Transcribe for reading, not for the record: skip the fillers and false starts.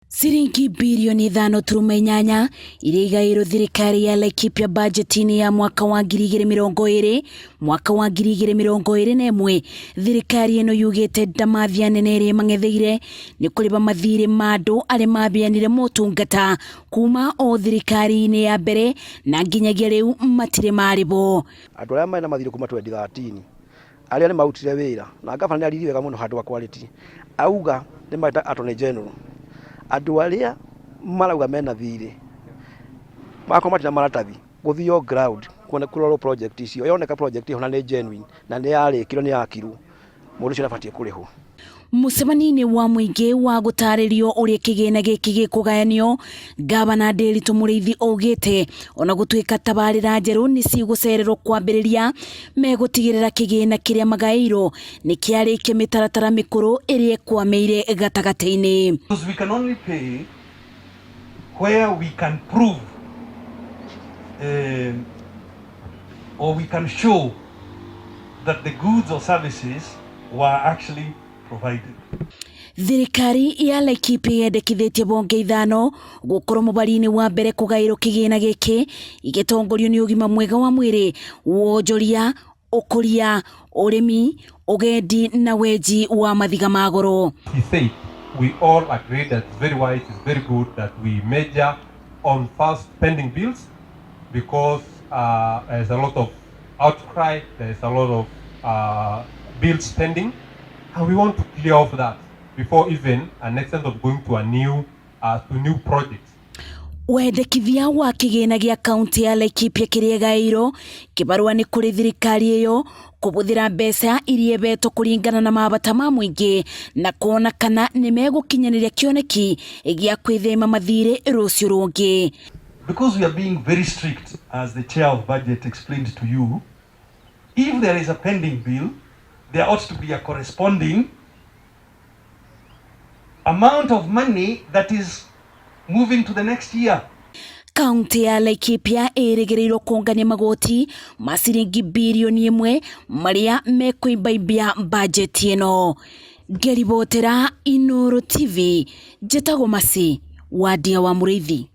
Ciringi birioni 5.8 iria igaĩirwo thirikari ya Laikipia bajeti-inĩ ya mwaka wa 2020 mwaka wa 2021 thirikari ĩno yugĩte ndamathia nene ĩrĩa ĩmang'etheire nĩ kũrĩba mathirĩ ma andũ arĩa mabeanire motungata kuma o thirikari-inĩ ya mbere na nginyagia rĩu matirĩ marĩbwo. Andũ arĩa marĩ na mathirĩ kuma 2013 arĩa nĩ marutire wĩra na ngabana nĩ aririe wega mũno handũ wa quality auga nĩ mareta attorney general andũ arĩa marauga mena thirĩ makorwo matirĩ na maratathi gũthio ground kuona kũrorwo project icio yoneka project ĩyo na nĩ genuine na nĩ yarĩkirwo nĩ yakirwo mũndũ ũcio nĩ abatiĩ kũrĩhwo. Mũcemanio-inĩ wa mũingĩ wa gũtarĩrio ũrĩa kĩgĩna gĩkĩ gĩkũgayanio, Ngavana Ndiritu Mũrĩithi augĩte ona gũtuĩka tabarĩra njerũ nĩ cigũcererwo kwambĩrĩria, megũtigĩrĩra kĩgĩna kĩrĩa magaĩirwo nĩ kĩarĩkia mĩtaratara mĩkũrũ ĩrĩa ĩkwamĩire gatagatĩ-inĩ. Because we can only pay where we can prove or we can show that the goods or services were actually provided. Thirikari ya Laikipia yendekithĩtie bonge ithano gũkorwo mũbari-inĩ wa mbere kũgaĩrwo kĩgĩna gĩkĩ igĩtongorio nĩ ũgima mwega wa mwĩrĩ, wonjoria, ũkũria, ũrĩmi, ũgendi na wenji wa mathiga ma goro. He said we all agree that it's very wise, it's very good that we measure on first pending bills because there's a lot of outcry, there's a lot of bills pending, and we want to clear off that before even an extent of going to a new to new projects. Wendekithia wa kĩgĩna gĩa kaunti ya Laikipia kĩrĩa ĩgaĩirwo kĩbarũa nĩ kũrĩ thirikari ĩyo kũbũthĩra mbeca iria ĩbetwo kũringana na mabata ma mũingĩ na kuona kana nĩ megũkinyanĩria kĩoneki gĩa kwĩthema mathirĩ rũciũ rũngĩ. Because we are being very strict, as the chair of budget explained to you, if there is a pending bill, there ought to be a corresponding amount of money that is moving to the next year. Kaunti ya Laikipia ĩrĩgĩrĩirwo kũngania magoti ma ciringi birioni 1 marĩa mekũimbaimbia bajeti ĩno. Ngĩribotera Inooro TV, njĩtagwo Mercy Wandia wa Mũrĩithi.